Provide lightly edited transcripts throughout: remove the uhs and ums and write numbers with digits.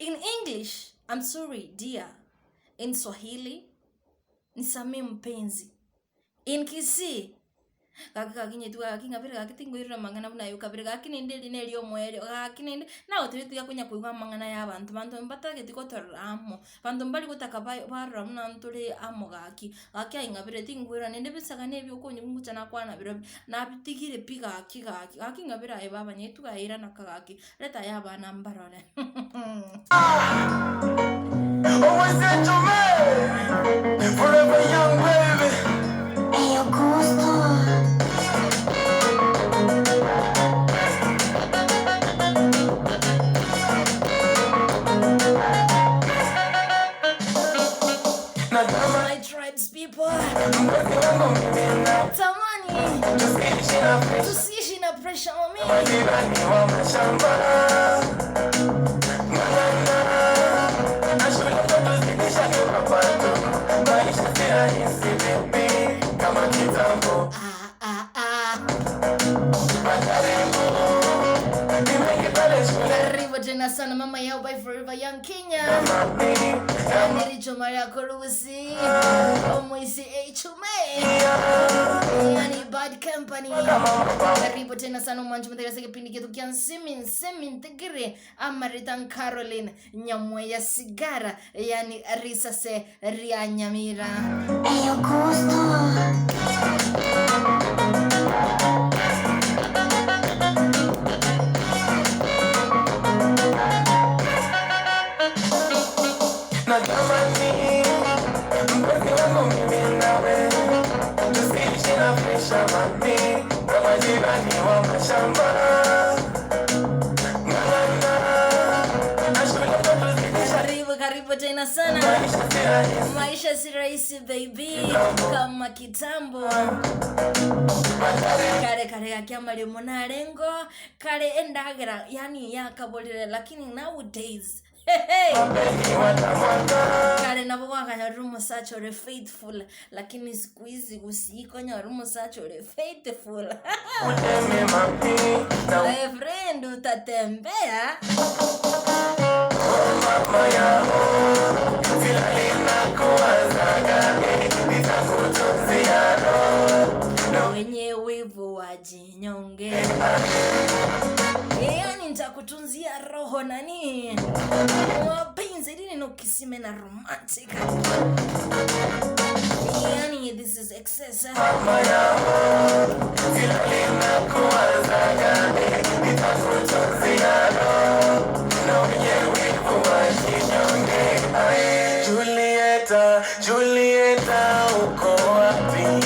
In English, I'm sorry dear. In Swahili, nisamehe mpenzi. In Kisii, gaki gaki nyetwe gaki ng'abere gaki tinkoirora amang'ana buna aywo kabere gaki naende eri neri omoerio gaki naende nagotebia tiga konya koigwa amang'ana ya abanto, banto mbatageti gotorora amo, banto mbari gotaka ba barora buna ntore amo gaki, gaki aye ng'abere tinkoirora naende ebisaga na ebi okonywa ngocha nakwana nabirobio, nabitigire pi gaki gaki, gaki ng'abere aye baba nyetwe aye irana ka gaki, reta aye abana mbarore. My tribes people, tamani tusiishi na pressure mami. Ah, ah, ah. Karibu tena sana mama yao by Forever Young Kenya. Nericho Maria Korusi. Omoisi Echume. Yani Bad Company. Karibu tena sana omwanchi mutegerese kipindi kietu kia nsimi nsimi ntigire amaritan Caroline Nyamweya Sigara yani risase ria Nyamira. Natamani mpenzi wangu mimi nawe tusiishi na presha mami, kama jirani wa mashamba ng'ang'ana na shule tuzidisha Karibu karibu tena sana. maisha si rahisi Maisha si rahisi baby kama kitambo. Kare kare gaki amaremo narengo kare endagera yani yakaborire lakini nowadays hey, hey. mapenzi watamwaga Kare nabo gwakanyorire omosacha ore faithful lakini siku hizi gusii konyora omosacha ore faithful uteme mami na My friend utatembea mama yao silali na kuwazaga eh, nitakutunzia roho na wenye wivu wajinyonge yani nitakutunzia roho nani mapenzi lini nokisime na romantic yani this is excess mama yao silali na kuwazaga eh, nitakutunzia roho na wenye wivu wajinyonge ae. Julieta, Julieta uko wapi?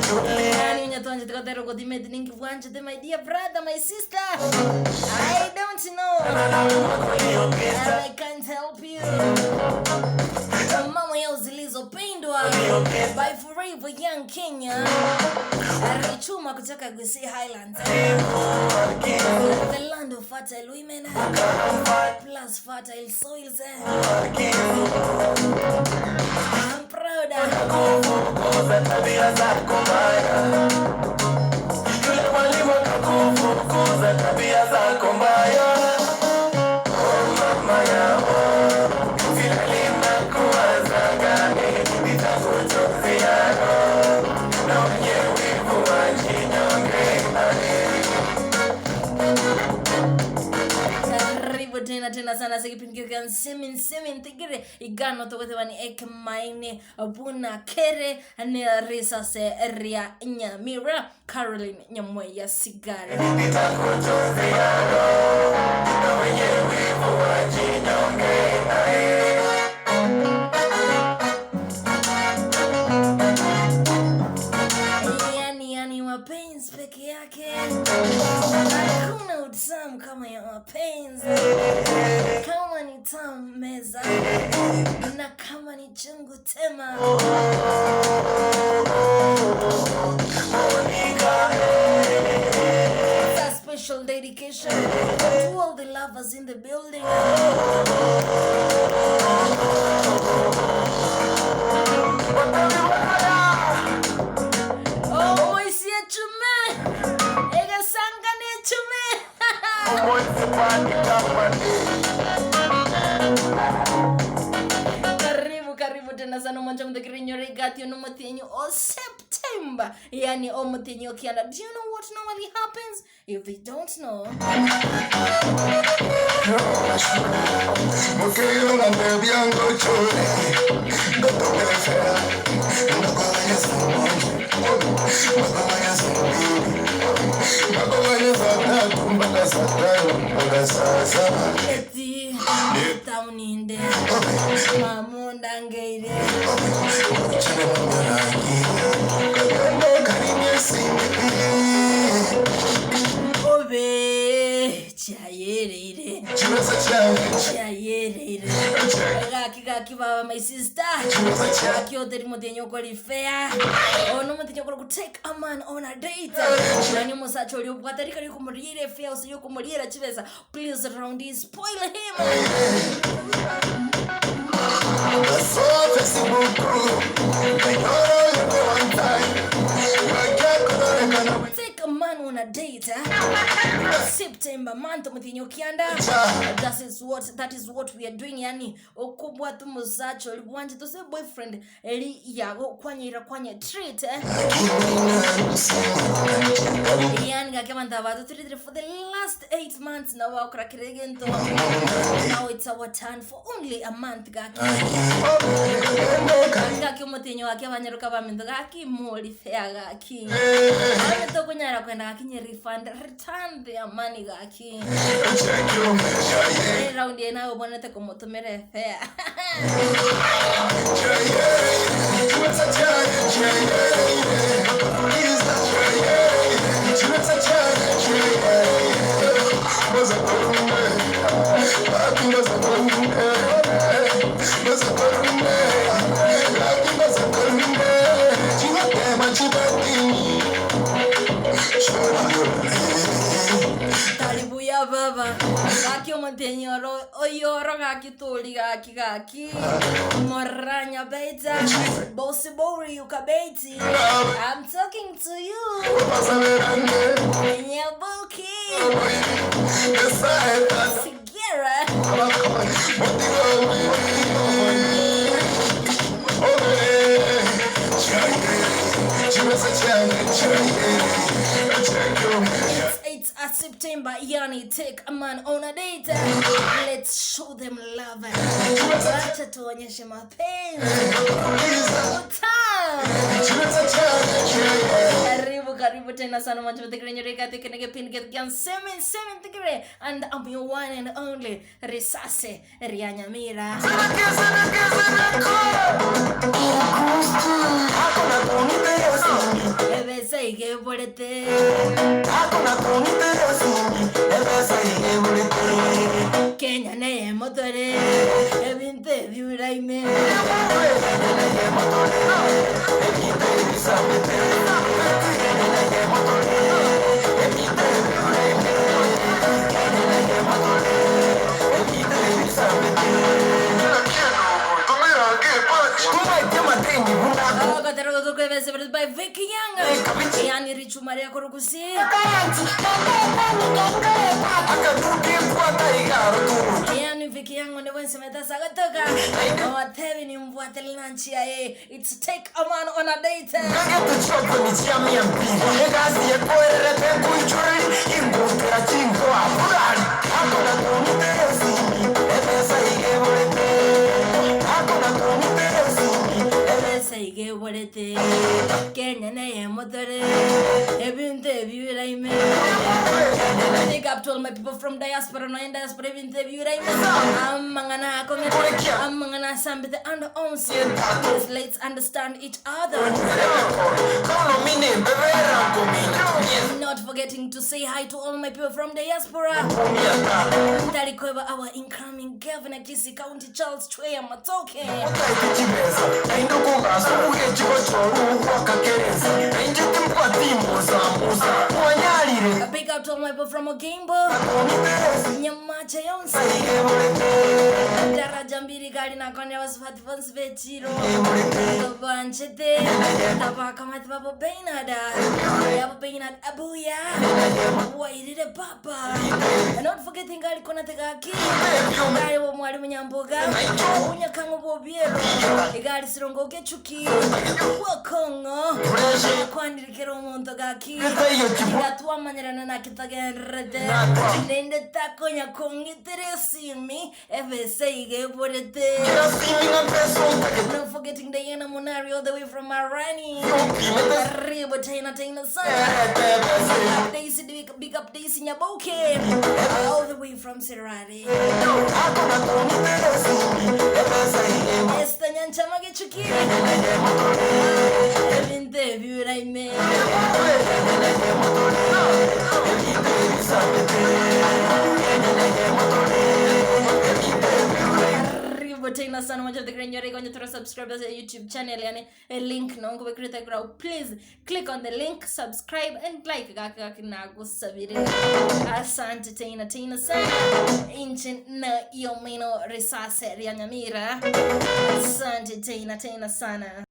Julieta yani unyatonje tikotero kotimeti ninkibwanchete my dear brother my sister i don't know nawe mwaka uliopita and i can't help you mama yao zilizopendwa by forever young kenya Richuma kutoka Gusii Highlands the land of fertile women plus fertile soils I'm proud Kufukuza tabia zako mbaya, yule mwalimu akakufukuza tabia zako mbaya. Oh mama yao, silali na kuwazaga, eh, nitakutunzia roho na wenye wivu wajinyonge. Ae. Karibu tena tena sana sekipindi kya nsemi nsemi ntigire igano togotebani ekemaine buna kere ne risase ria nyamira Caroline Nyamweya Sigara Nitakutunzia roho na wenye wivu wajinyonge. Ae. Yani yani mapenzi peke yake hakuna utamu kama ya mapenzi. Kama ni tamu meza na kama ni chungu tema. Monica, eh. It's a special dedication to all the lovers in the building. mwancha motekere inyore igati ono omotienyi o September, yani omotienyi o kianda. Do you know what normally happens? If they don't know. Eti etaoni inde mama ondangeire. Obe chiayereire chiayereire gaki gaki baba my sister gaki oteri motienyi okori fair ono motienyi okori take a man on a date nani omosacha oria obwate rika rikomoriera efair ase rikomoriera chibesa please round he spoil him. Take a man on a date eh? September month muthinyo kianda that is what we are doing yani okobwata omosacha ori bwanchete ase boyfriend eri yagokwanyera kwanya treat eh? Yani gaki abanto aba batotiretire for the last 8 months nabo bagokora kera egento now it's our turn for only a month gaki Gaki gaki omotienyi gaki abanyaroka baminto gaki mori fair gaki Onye tokonyara kwenda gaki nye refund return their money gaki Round eye naye obwenerete komotomera efare. Tari buya baba gaki omotienyi oro oyoro gaki tori gaki gaki moranya beta bosi bori ukabeti I'm talking to you Nyaboki Sigera. It's a September, yani take a man on a date. Let's show them love. Wacha tuonyeshe mapenzi. Utamu. Karibu karibu tena sana mwancho mtekere nyoreka tekene kipindi kitu seven seven tekere and I'm your one and only Risase Rianyamira. Ebesa igeborete. Kenya neye motore ebinto ebiuraime. Ogotera gogokwebesa by Vicky Young. Yani Richu Maria Korukusi. Yani Vicky Young ne wense metasa gotoka. Owatebi ni mbwate lunch ya ye. It's take a man on a date. Ebesa igeborete. Kenya neye motore. Ebintu ebiuraime. Big up to all my people from diaspora no in diaspora ebintu ebiuraime. Amangana akongete. Amangana sambete and onsi. Please let's understand each other. Not forgetting to say hi to all my people from diaspora. Ndalikweba our incoming governor Kisii County Charles Chweya Matoke. A big up to all my people from Ogembo. Nyamache yonse. Daraja mbili kali nakone wasifati bonsi bechiro. Tobanchete. Tabakamati babo Bernard. Yabo Bernard Abuya. Wairire papa. And not forgetting kali kona tegaki. Kali bo mwali Mwari Munyamboga, Onyakang'o bw'Obiero, Egari Sirongo Gechuki, Bw'Okong'o, Nakwanire kera omonto gaki, Tiga twamanyerana naki togendererete, Nende takonya kong'itera esimi, Ebesa iga eborete. No forgetting Diana Munari all the way from Marani. Karibu tena tena sana. Big up Daisy, big, big up Daisy Nyaboke. All the way from Sirari. Esther Nyanchama Gechuki. Ebinto ebi biraime. Karibu tena sana moja the grand yore kwenye tura subscribe as a YouTube channel yani a link no ngube create grow please click on the link subscribe and like gaki gaki nagusabire asante tena tena sana inche na yomino risase rya nyamira asante tena tena sana.